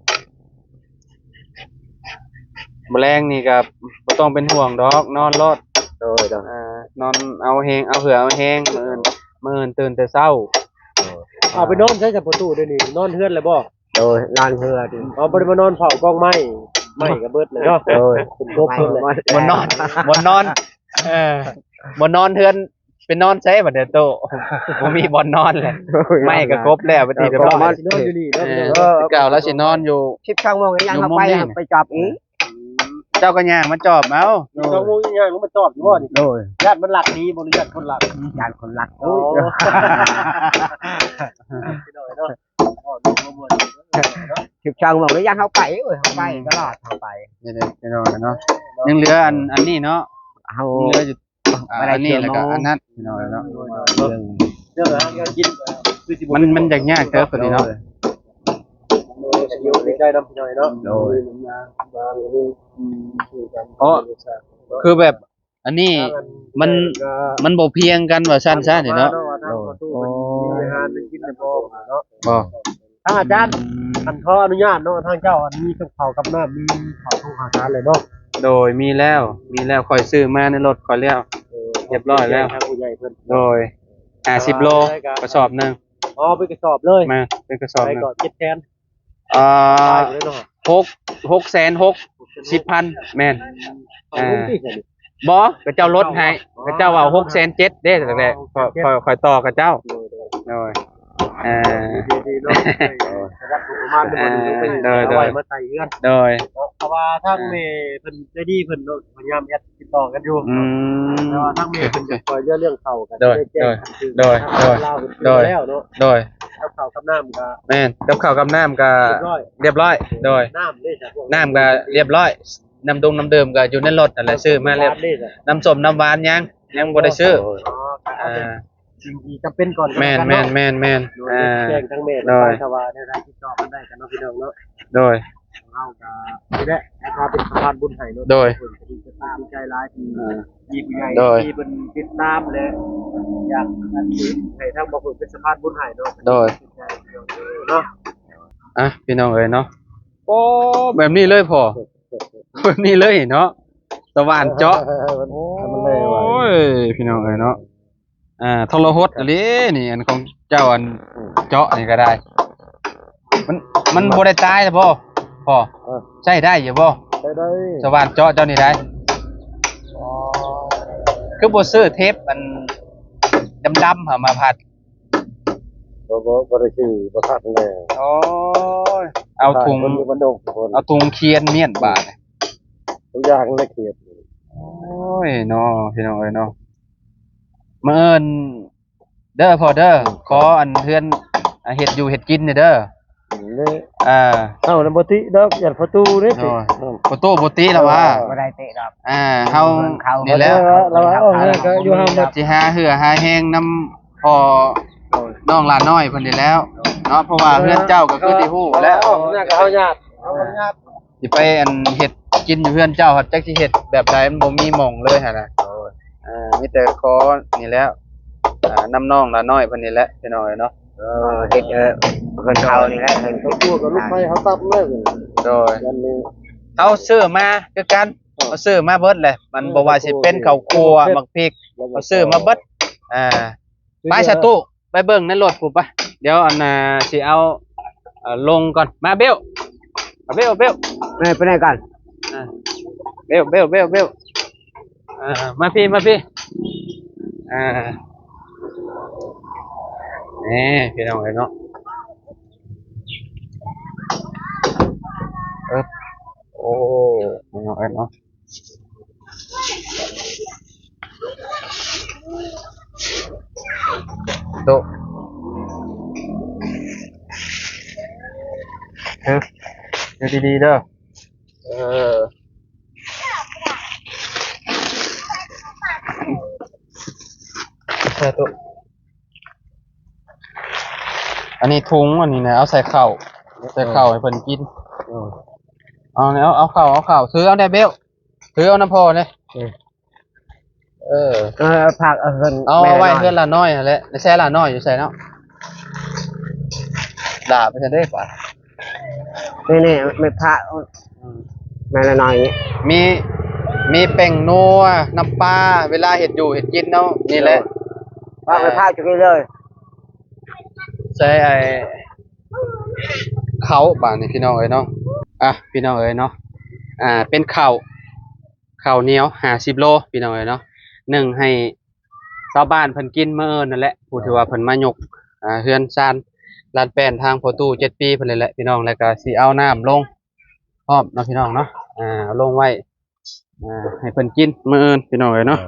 ມື້ແລງນີ້ກໍບໍ່ຕ້ອງເປັນຫ່ວງດອກ ນອນໂລດ. ໂດຍໆ ອ່າ ນອນເອົາແຮງ ເອົາເຫື່ອເອົາແຮງ ມື້ອື່ນ ມື້ອື່ນຕື່ນແຕ່ເຊົ້າ. ໂດຍ ເອົາໄປນອນໃສຊະພໍ່ຕູ້ ດຽວນີ້ນອນເຮືອນແລ້ວບໍ່? ໂດຍ ນອນເຮືອຕິ ອໍ ບໍ່ໄດ້ມານອນເຝົ້າກອງໄມ້ ໄມ້ກໍເບິດແລ້ວເນາະ. ໂດຍ ເປັນກົບເພິ່ນແຫຼະ ບໍ່ນອນ ບໍ່ນອນ ເອີ ບໍ່ນອນເຮືອນ ໄປນອນໃສບັດນີ້ໂຕ ບໍ່ມີບ່ອນນອນແຫຼະ ໂອ້ຍ ໄມ້ກໍກົບແລ້ວ ເປັນທີ່ຮຽບຮ້ອຍ ເອີ ນອນຢູ່ນີ້ເນາະ ເອີ ຄືເກົ່າ ລາວຊິນອນຢູ່ ສິບສອງໂມງຍັງເຮົາໄປ ໄປຈອບອີກ ເຈົ້າກໍຍ່າງມາຈອບເອົາ ສິບສອງໂມງຍັງມາຈອບຢູ່ບໍ່ນີ້? ໂດຍ ຢ້ານມັນລັກໜີບໍ່ ຫຼືຢ້ານຄົນລັກ? ຢ້ານຄົນລັກ ໂອ້ຍ ພີ່ນ້ອງເນາະ ສິບສອງໂມງແລ້ວ ຢ້ານເຮົາໄປ ໂອ້ຍ ເຮົາໄປ ອືມ ຕະຫຼອດ ເຮົາໄປ ເນາະ ພີ່ນ້ອງເນາະ ຍັງເຫຼືອອັນ ອັນນີ້ເນາະ ເຮົາ ຍັງເຫຼືອຢູ່ ອ່າ ອັນນີ້ແລ້ວກໍອັນນັ້ນ ພີ່ນ້ອງເນາະ ເລື່ອງ ເລື່ອງອາຫານການກິນ ມັນ ມັນຢາກຍາກເຕີບໂຕນີ້ເນາະ ໂດຍ ໂດຍ ໂດຍ ໂດຍ ໂດຍ ອໍ ຄືແບບ ອັນນີ້ມັນ ມັນບໍ່ພຽງກັນວ່າຊັ້ນຊະນີ້ເນາະ ໂດຍ ມີອາຫານກິນແລ້ວບໍ່ເນາະ ບໍ່ ທາງອາຈານ ອືມ ອັນຂໍອະນຸຍາດເນາະ ທາງເຈົ້າ ອັນ ມີກັບເຂົ້າກັບນ້ຳ ມີເຂົ້າໂຮງອາຫານແລ້ວເນາະ ໂດຍ ມີແລ້ວ ມີແລ້ວ ຂ້ອຍຊື້ມາໃນລົດຂ້ອຍແລ້ວ ເອີ ຮຽບຮ້ອຍແລ້ວ ທາງຜູ້ໃຫຍ່ເພິ່ນ ໂດຍ ຫ້າສິບໂລ ກະສອບໜຶ່ງ ອໍ ເປັນກະສອບເລີຍ ແມ່ນ ເປັນກະສອບໜຶ່ງ ເທົ່າໃດກໍ ເຈັດແສນ ອ່າ ຫົກ ຫົກແສນຫົກສິບພັນ ແມ່ນ ອ່າ ບໍ່ ເຂົາເຈົ້າລົດໃຫ້ ເຂົາເຈົ້າວ່າຫົກແສນເຈັດເດ້ ແຕ່ຂ້ອຍ ຂ້ອຍຕໍ່ເຂົາເຈົ້າ ໂດຍ ໂດຍ ເອີ ດີໆເນາະ ເອີ ໂດຍ ໂດຍ ມາໃສ່ເຮືອນ ໂດຍ ເພາະວ່າທາງແມ່ເພິ່ນໃຈດີ ເພິ່ນເນາະ ພະຍາຍາມແອັດຕິດຕໍ່ກັນຢູ່ ອືມ ແຕ່ວ່າທາງແມ່ເພິ່ນຈະຊ່ອຍເຫຼືອເລື່ອງເຂົ້າ ກໍ ໂດຍ ຈະໄດ້ແຈ້ງ ໂດຍ ທາງເລາວເພິ່ນ ໂດຍ ແລ້ວເນາະ ໂດຍ ກັບເຂົ້າກັບນ້ຳກໍ ແມ່ນ ກັບເຂົ້າກັບນ້ຳກໍ ຮຽບຮ້ອຍ ຮຽບຮ້ອຍ ໂດຍ ນ້ຳເດ້ ນ້ຳກໍຮຽບຮ້ອຍ ນ້ຳດົງນ້ຳດື່ມກໍຢູ່ໃນລົດນັ້ນແຫຼະ ຊື້ມາແລ້ວ ນ້ຳສົ້ມນ້ຳຫວານຍັງ ຍັງບໍ່ໄດ້ຊື້ ອໍ ກໍເອົາແຕ່ ອ່າ ສິ່ງທີ່ຈຳເປັນກ່ອນ ແມ່ນ ແມ່ນ ແມ່ນ ໂດຍ ອ່າ ແຈ້ງທາງແມ່ ໂດຍ ໄປ ຖ້າວ່າແນວໃດຕິດຕໍ່ກັນໄດ້ກັນເນາະ ພີ່ນ້ອງເນາະ ໂດຍ ເຮົາກໍນີ້ແຫຼະ ມາເປັນສະພານບຸນໃຫ້ເນາະ ໂດຍ ເພິ່ນກໍດີໃຈຫຼາຍທີ່ ອ່າ ມີຜູ້ໃຫຍ່ ໂດຍ ທີ່ເພິ່ນຕິດຕາມ ແລະ ຢາກອັນໃຫ້ທາງບ່າວເພິ່ນເປັນສະພານບຸນໃຫ້ເນາະ ໂດຍ ເນາະ ອ່ະ ພີ່ນ້ອງເອີຍເນາະ ໂອ້ ແບບນີ້ເລີຍພໍ່ ແບບນີ້ເລີຍເນາະ ສະຫວ່ານເຈາະ ມັນ ໂອ້ຍ ພີ່ນ້ອງເອີຍເນາະ ອ່າ ທໍລະຫົດອີ່ຫຼີນີ້ ອັນຂອງເຈົ້າ ອັນ ອືມ ເຈາະນີ້ກໍໄດ້ ມັນ ມັນບໍ່ໄດ້ຕາຍແລ້ວບໍ່ພໍ່? ເອີ ໃຊ້ໄດ້ຢູ່ບໍ່? ໃຊ້ໄດ້ ສະຫວ່ານເຈາະເຈົ້ານີ້ໄດ້ ອໍ ຄືບໍ່ຊື້ເທບອັນດຳໆຫັ້ນມາພັດ? ບໍ່ ບໍ່ ບໍ່ໄດ້ຊື້ ບໍ່ທັນແລ້ວ ໂອ້ຍ ເອົາທຸງ ເອົາທຸງຂຽນມ້ຽນບາດ ທຸກຢ່າງໃນເຂດ ໂອ້ຍເນາະ ພີ່ນ້ອງເອີຍເນາະ ມື້ອື່ນເດີພໍ່ເດີ ອືມ ຂໍອັນເຮືອນ ອ່າ ເຮັດຢູ່ເຮັດກິນແດ່ເດີ ນີ້ ອ່າ ເຮົານະບໍ່ຕິດອກ ຢ້ານພໍ່ຕູ້ເດ້ ໂອ້ຍ ອືມ ພໍ່ຕູ້ບໍ່ຕິແລ້ວວ່າ ບໍ່ໄດ້ຕິດອກ ອ່າ ເຮົານີ້ແຫຼະ ລະວ່າ ເອີ ກໍຢູ່ເຮົາ ຊິຫາເຫື່ອຫາແຮງນຳພໍ່ ໂອ້ຍ ນ້ອງຫຼານນ້ອຍເພິ່ນນີ້ແລ້ວເນາະ ເພາະວ່າເຮືອນເຈົ້າກໍຄືທີ່ຮູ້ແລ້ວ ເຮົາຍາດ ເຮົາຍາດ ຊິໄປອັນເຮັດກິນຢູ່ເຮືອນເຈົ້າ ຈັກຊິເຮັດແບບໃດ ມັນບໍ່ມີໝ່ອງເລີຍຫັ້ນນະ ໂອ້ຍ ອ່າ ມີແຕ່ຂໍນີ້ແຫຼະ ອ່າ ນຳນ້ອງຫຼານນ້ອຍເພິ່ນນີ້ແຫຼະ ພີ່ນ້ອງເອີຍເນາະ ເອີ ເຮັດ ເອີ ເພິ່ນເຂົານີ້ແຫຼະ ເພິ່ນກໍລູກໄຟເຮົາຕັບເລີຍ ໂດຍ ເຮົາຊື້ມາຄືກັນ ເຮົາຊື້ມາເບິດແຫຼະ ມັນບໍ່ວ່າຊິເປັນເຂົ້າຂົ້ວ ໝາກພິກ ເຮົາຊື້ມາເບິດ ອ່າ ໄປສະຕູ້ ໄປເບິ່ງໃນລົດພຸ້ນປະ ດຽວອັນນ່າຊິເອົາ ເອີ ລົງກ່ອນ ມາເບວ ເບວ ເບວ ເອີ ໄປໄດ້ກ່ອນ ອ່າ ເບວ ເບວ ເບວ ເບວ ອ່າ ມາພີ້ ມາພີ້ ອ່າ ນີ້ພີ່ນ້ອງເອີຍເນາະ ເອີ ໂອ້ ພີ່ນ້ອງເອີຍເນາະ ໂຕະ ຮະ ເດີດີໆເດີ ເອີ ສາທຸ. ອັນນີ້ທຸງ ອັນນີ້ນະ ເອົາໃສ່ເຂົ້າ ໃສ່ເຂົ້າໃຫ້ເພິ່ນກິນ. ເອີ ເອົາ ເອົາເຂົ້າ ເອົາເຂົ້າ ຖືເອົາແດ່ເບວ ຖືເອົານຳພໍ່ເດ້. ເອີ ເອີ ເອີ ຜັກ ເອົາເຮືອນ ເອົາໄວ້ເຮືອນຫຼານ້ອຍຫັ້ນແຫຼະ. ໃສ່ຫຼານ້ອຍຢູ່ໃສເນາະ? ຫຼາໄປຊັ້ນເດ້ປະ ນີ້ໆ ແມ່ພະ ອືມ ແມ່ລະນ້ອຍນີ້ ມີ ມີແປ້ງນົວ ນ້ຳປາ ເວລາເຮັດຢູ່ເຮັດກິນເນາະ ນີ້ແຫຼະ ເອີ ວ່າແມ່ພະຈຸກິນເລີຍ. ໃສ່ໄອ້ເຂົ້າບາດນີ້ພີ່ນ້ອງເອີຍເນາະ. ອ່ະ ພີ່ນ້ອງເອີຍເນາະ ອ່າ ເປັນເຂົ້າ ເຂົ້າໜຽວຫ້າສິບໂລພີ່ນ້ອງເອີຍເນາະ ໜຶ່ງໃຫ້ຊາວບ້ານເພິ່ນກິນມື້ອື່ນນັ້ນແຫຼະ ຜູ້ທີ່ວ່າເພິ່ນມາຍົກ ອ່າ ເຮືອນຊານລານແປ້ນທາງພໍ່ຕູ້ເຈັດປີເພິ່ນນີ້ແຫຼະພີ່ນ້ອງ. ແລ້ວກໍຊິເອົານ້ຳລົງພ້ອມເນາະພີ່ນ້ອງເນາະ ອ່າ ເອົາລົງໄວ້ ອ່າ ໃຫ້ເພິ່ນກິນມື້ອື່ນພີ່ນ້ອງເອີຍເນາະ.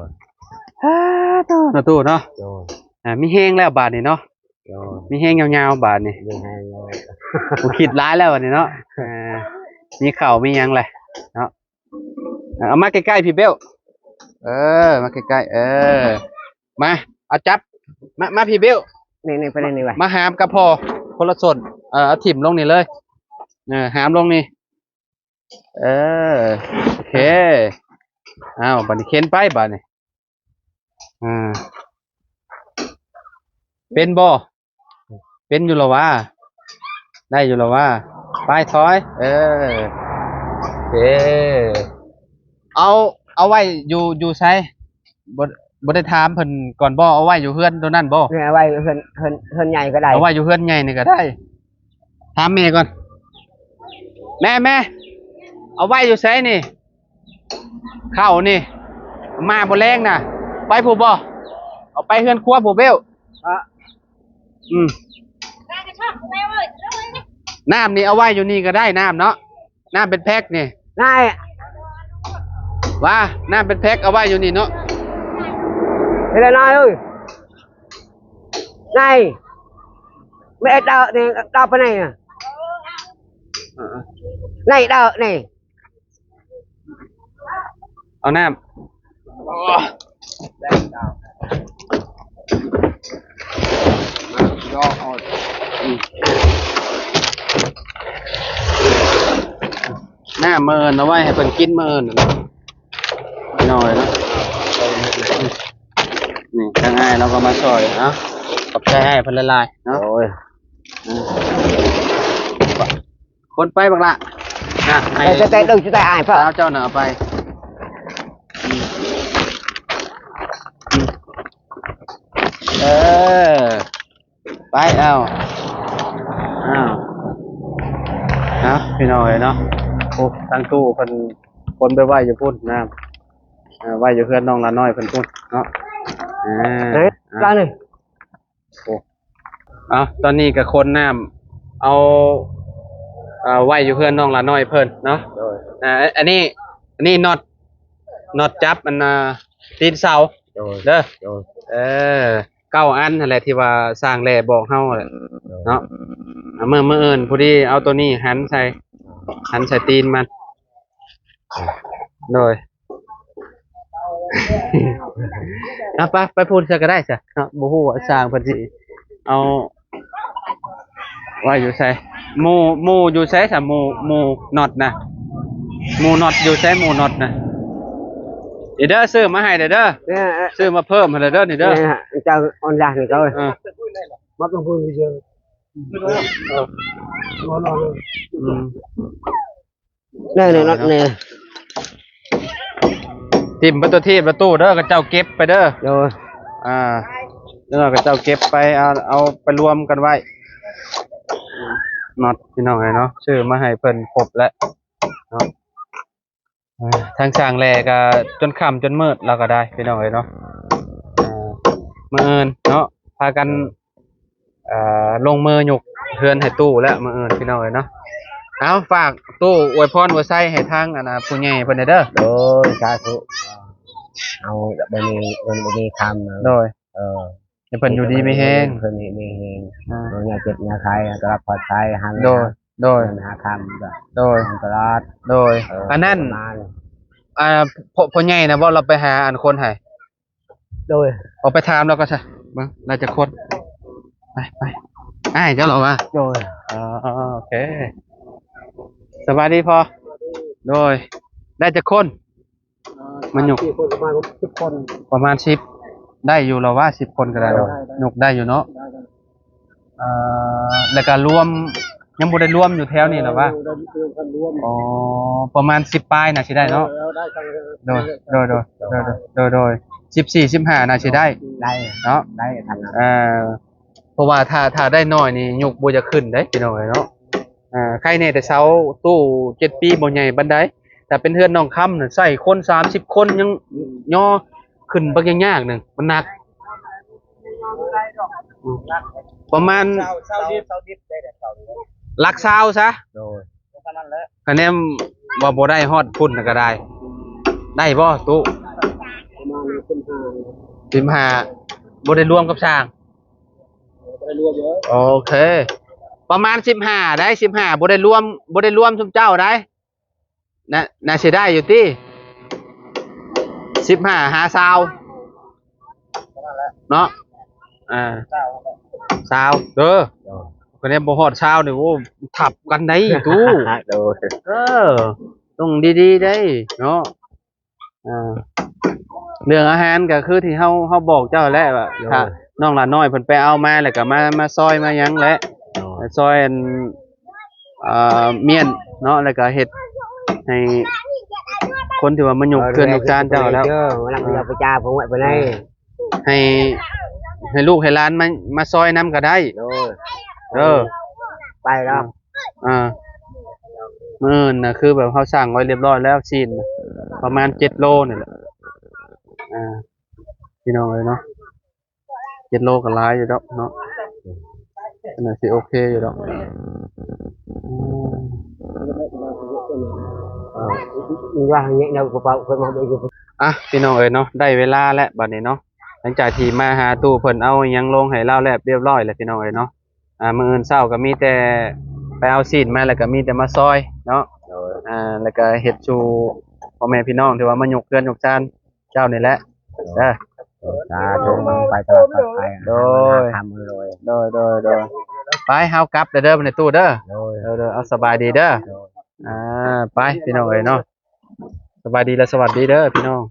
ໂດຍ ສາທຸ ສາທຸເນາະ. ໂດຍ ອ່າ ມີແຮງແລ້ວບາດນີ້ເນາະ. ໂດຍ ມີແຮງຍາວໆບາດນີ້ ມີແຮງແລ້ວ ບໍ່ຄິດຫຼາຍແລ້ວບາດນີ້ເນາະ. ອ່າ ມີເຂົ້າມີຫຍັງແຫຼະເນາະ. ເອົາມາໃກ້ໆ ພີ່ເບວ ເອີ ມາໃກ້ໆ ເອີ ມາ ເອົາຈັບ ມາ ມາພີ່ເບວ ນີ້ໆ ໄປນີ້ໄປ ມາຫາມກັບພໍ່ຄົນລະສົ້ນ ເອີ ເອົາຖິ້ມລົງນີ້ເລີຍ ເອີ ຫາມລົງນີ້ ເອີ ໂອເຄ. ອ້າວ ບາດນີ້ເຂັນໄປບາດນີ້ ອ່າ ເປັນບໍ່? ເປັນຢູ່ລະຫວາ? ໄດ້ຢູ່ລະຫວາ? ໄປຖອຍ ເອີ ໂອເຄ. ເອົາ ເອົາໄວ້ຢູ່ ຢູ່ໃສ? ບໍ່ ບໍ່ໄດ້ຖາມເພິ່ນກ່ອນບໍ່? ເອົາໄວ້ຢູ່ເຮືອນໂຕນັ້ນບໍ່? ນີ້ ເອົາໄວ້ເຮືອນ ເຮືອນ ເຮືອນໃຫຍ່ກໍໄດ້ ເອົາໄວ້ຢູ່ເຮືອນໃຫຍ່ນີ້ກໍໄດ້. ຖາມແມ່ກ່ອນ ແມ່ ແມ່ ເອົາໄວ້ຢູ່ໃສນີ້? ເຂົ້ານີ້ ມາບໍ່ແລງນະ ໄປຜູ້ບໍ່? ເອົາໄປເຮືອນຄົວຜູ້ເບວ. ອະ ອືມ ນ້ຳນີ້ເອົາໄວ້ຢູ່ນີ້ກໍໄດ້ ນ້ຳເນາະ ນ້ຳເປັນແພັກນີ້ ນາຍ ວ່າ ນ້ຳເປັນແພັກເອົາໄວ້ຢູ່ນີ້ເນາະ. ເຮັດແລ້ວນາຍເອີຍ ນາຍ ແມ່ເອົານີ້ ເອົາໄປນີ້ນະ ນາຍ ເອົານີ້. ເອົານ້ຳ ນ້ຳມື້ອື່ນເອົາໄວ້ໃຫ້ເພິ່ນກິນມື້ອື່ນ ນ້ອຍເນາະ. ນີ້ທາງອ້າຍລາວກໍມາຊ່ອຍເນາະ ຂອບໃຈອ້າຍເພິ່ນຫຼາຍໆເນາະ. ໂອ້ຍ ຄົນໄປບັກລະ ນະ ໃຫ້ ແຕ່ ແຕ່ ແຕ່ ເອົາເຈົ້ານະເອົາໄປ ເອີ ໄປ ເອົາ ເອົາ ເອົາ ພີ່ນ້ອງເອີຍເນາະ. ໂອ້ ທາງຕູ້ເພິ່ນ ຄົນໄປໄວ້ຢູ່ພຸ້ນນະ ເອີ ໄວ້ຢູ່ເຮືອນນ້ອງຫຼານ້ອຍເພິ່ນພຸ້ນເນາະ. ເອີ ເອີ ລາວນີ້ ໂອ້ ເອົາ ຕອນນີ້ກໍຂົນນ້ຳເອົາ ເອົາໄວ້ຢູ່ເຮືອນນ້ອງຫຼານ້ອຍເພິ່ນເນາະ. ໂດຍ ອ່າ ອັນນີ້ ອັນນີ້ນັອດ ນັອດຈັບອັນ ອ່າ ຕີນເສົາ. ໂດຍ ເດີ ໂດຍ ເອີ ເກົ້າອັນຫັ້ນແຫຼະ ທີ່ວ່າຊ່າງແຫຼບອກເຮົາແຫຼະ ໂດຍ ເນາະ. ອ່າ ມື້ ມື້ອື່ນພໍດີເອົາໂຕນີ້ຫັນໃສ່ ຫັນໃສ່ຕີນມັນ. ໂດຍ ເອົາໄປ ໄປພຸ້ນຊະກໍໄດ້ຊະເນາະ. ບໍ່ຮູ້ວ່າຊ່າງເພິ່ນຊິເອົາໄວ້ຢູ່ໃສ ໝູ່ ໝູ່ຢູ່ໃສຊະ ໝູ່ ໝູ່ນັອດນະ ໝູ່ນັອດຢູ່ໃສ ໝູ່ນັອດນະ. ນີ້ເດີ ຊື້ມາໃຫ້ເດີ ເດີ ເອີ ຊື້ມາເພີ່ມໃຫ້ເດີ ນີ້ເດີ ນີ້ເຈົ້າອອນລານນີ້ກໍ ເອີ ມາເບິ່ງພຸ້ນເດີ ເອີ ອືມ ນີ້ໆ ນັອດນີ້ ຖິ້ມໄປຕົວທີບປະຕູເດີ ເຂົາເຈົ້າເກັບໄປເດີ. ໂດຍ ອ່າ ເດີ ເຂົາເຈົ້າເກັບໄປ ເອົາ ເອົາໄປລວມກັນໄວ້. ນັອດ ພີ່ນ້ອງເອີຍເນາະ ຊື້ມາໃຫ້ເພິ່ນຄົບແລ້ວເນາະ. ອ່າ ທາງຊ່າງແຫຼກໍຈົນຄ່ຳຈົນມືດລາວກໍໄດ້ ພີ່ນ້ອງເອີຍເນາະ. ອ່າ ມື້ອື່ນເນາະ ພາກັນ ເອີ ລົງມືຍົກເຮືອນໃຫ້ຕູ້ແລ້ວມື້ອື່ນ ພີ່ນ້ອງເອີຍເນາະ. ເອົາ ຝາກຕູ້ອວຍພອນອວຍໄຊໃຫ້ທາງ ອັນນ່າ ຜູ້ໃຫຍ່ເພິ່ນແດ່ເດີ. ໂດຍ ສາທຸ. ເຮົາບໍ່ມີເງິນບໍ່ມີຄຳ. ໂດຍ ເອີ ໃຫ້ເພິ່ນຢູ່ດີມີແຮງ ເພິ່ນຢູ່ດີມີແຮງ ອ່າ ບໍ່ຢ່າເຈັບຢ່າໄຂ້ ໃຫ້ກະລັບປອດໄພ ຫັນ ໂດຍ ໂດຍ ເດີນຫາຄຳກໍ ໂດຍ ທາງຕະຫຼາດ ໂດຍ ເອີ ອັນນັ້ນ ປະມານ ອ່າ ພໍ່ ພໍ່ໃຫຍ່ນະບໍ່ ລາວໄປຫາອັນຄົນໃຫ້ ໂດຍ ອອກໄປຖາມລາວກ່ອນຊະ ເບິ່ງໄດ້ຈັກຄົນ ໄປ ໄປ ອ້າຍເຈົ້າເຫຼືອວະ ໂດຍ ອໍ ໂອເຄ ສະບາຍດີພໍ່ ໂດຍ ໄດ້ຈັກຄົນ ມັນຍົກ ສາມສີ່ຄົນ ປະມານສິບຄົນ ປະມານສິບ ໄດ້ຢູ່ລະວະ ສິບຄົນກໍໄດ້ ໄດ້ ເນາະ ໄດ້ ຍົກໄດ້ຢູ່ເນາະ ໄດ້ ໄດ້ ເອີ ແລ້ວກໍລວມ ຍັງບໍ່ໄດ້ລວມຢູ່ແຖວນີ້ລະວະ ຍັງບໍ່ໄດ້ລວມກັນລວມ ອໍ ປະມານສິບປາຍໜ້າຊິໄດ້ເນາະ ເອີ ເອີ ໄດ້ ໂດຍ ໂດຍ ໂດຍ ໂດຍ ໂດຍ ໂດຍ ໂດຍ ສິບສີ່ ສິບຫ້າໜ້າຊິໄດ້ ໄດ້ເນາະ ໄດ້ ເອີ ເພາະວ່າຖ້າ ຖ້າໄດ້ໜ້ອຍນີ້ ຍຸກບໍ່ຢາກຂຶ້ນເດ້ພີ່ນ້ອງເອີຍເນາະ ເອີ ໄຄແນ່ແຕ່ເຊົາ ຕູ້ເຈັດປີບໍ່ໃຫຍ່ປານໃດ ຖ້າເປັນເຮືອນນ້ອງຄຳນະ ໃສ່ຄົນສາມສິບຄົນຍັງຍໍຂຶ້ນບັກຍາກໆໜຶ່ງ ມັນໜັກ ປະມານ ຊາວ ຊາວລິດ ຊາວລິດໄດ້ແຫຼະ ຊາວລິດ ຫຼັກຊາວຊະ ໂດຍ ປະມານນັ້ນແຫຼະ ຄະແນນວ່າບໍ່ໄດ້ຮອດພຸ້ນນະກໍໄດ້ ໄດ້ບໍ່ຕູ້ ປະມານສິບຫ້າ ສິບຫ້າ ບໍ່ໄດ້ລວມກັບຊ່າງ ບໍ່ໄດ້ລວມເດີ ໂອເຄ ປະມານສິບຫ້າໄດ໋ ສິບຫ້າ ບໍ່ໄດ້ລວມ ບໍ່ໄດ້ລວມຊຸມເຈົ້າໄດ໋ ໜ້າ ໜ້າຊິໄດ້ຢູ່ຕິ ສິບຫ້າຫາຊາວ ປະມານນັ້ນແຫຼະ ເນາະ ອ່າ ຊາວ ຊາວ ເດີ ໂດຍ ຄະແນນບໍ່ຮອດຊາວນີ້ ໂອ້ ທັບກັນໄດ໋ຕູ້ ໂດຍ ເອີ ຕ້ອງດີໆໄດ໋ເນາະ ອ່າ ເລື່ອງອາຫານກໍຄືທີ່ເຮົາ ເຮົາບອກເຈົ້າແຫຼະວ່າ ໂດຍ ຖ້ານ້ອງຫຼານ້ອຍເພິ່ນໄປເອົາມາ ແລ້ວກໍມາ ມາຊອຍມາຫຍັງແຫຼະ ໂດຍ ມາຊອຍອັນ ເອີ ມ້ຽນເນາະ ແລ້ວກໍເຮັດໃຫ້ຄົນທີ່ວ່າມາຍົກເຮືອນຍົກຊານເຈົ້າແລ້ວ ເອີ ເດີ ລັກເຮືອໄປຈາຜູ້ໄປໃນ ໃຫ້ ໃຫ້ລູກໃຫ້ຫຼານມາ ມາຊອຍນຳກໍໄດ້ ໂດຍ ເດີ ໄປແລ້ວ ອ່າ ມື້ອື່ນນະ ຄືແບບເຮົາສັ່ງໄວ້ຮຽບຮ້ອຍແລ້ວ ຊີ້ນປະມານເຈັດໂລນີ້ແຫຼະ ອ່າ ພີ່ນ້ອງເອີຍເນາະ ເຈັດໂລກໍຫຼາຍຢູ່ດອກເນາະ ໜ້າຊິໂອເຄຢູ່ດອກ ອືມ ວ່າເນາະ ກະເປົາເພິ່ນມາເບິ່ງຢູ່ ອ່ະ ພີ່ນ້ອງເອີຍເນາະ ໄດ້ເວລາແລ້ວບັດນີ້ເນາະ ຫຼັງຈາກທີ່ມາຫາຕູ້ເພິ່ນເອົາຫຍັງລົງໃຫ້ລາວແລບຮຽບຮ້ອຍແລ້ວ ພີ່ນ້ອງເອີຍເນາະ ອ່າ ມື້ອື່ນເຊົ້າກໍມີແຕ່ໄປເອົາຊີ້ນມາ ແລ້ວກໍມີແຕ່ມາຊອຍເນາະ ໂດຍ ອ່າ ແລ້ວກໍເຮັດສູ່ພໍ່ແມ່ພີ່ນ້ອງທີ່ວ່າມາຍົກເຮືອນຍົກຊານເຈົ້ານີ້ແຫຼະ ໂດຍ ເດີ ສາທຸ ໄປຕະຫຼາດປອດໄພ ໂດຍ ຫາເງິນຫາຄຳ ໂດຍ ໂດຍ ໂດຍ ໂດຍ ໄປ ເຮົາກັບແລ້ວເດີ ບັດນີ້ຕູ້ເດີ ໂດຍ ເດີ ເດີ ເອົາ ສະບາຍດີເດີ ໂດຍ ອ່າ ໄປ ພີ່ນ້ອງເອີຍເນາະ ສະບາຍດີ ແລະ ສະຫວັດດີເດີ ພີ່ນ້ອງ.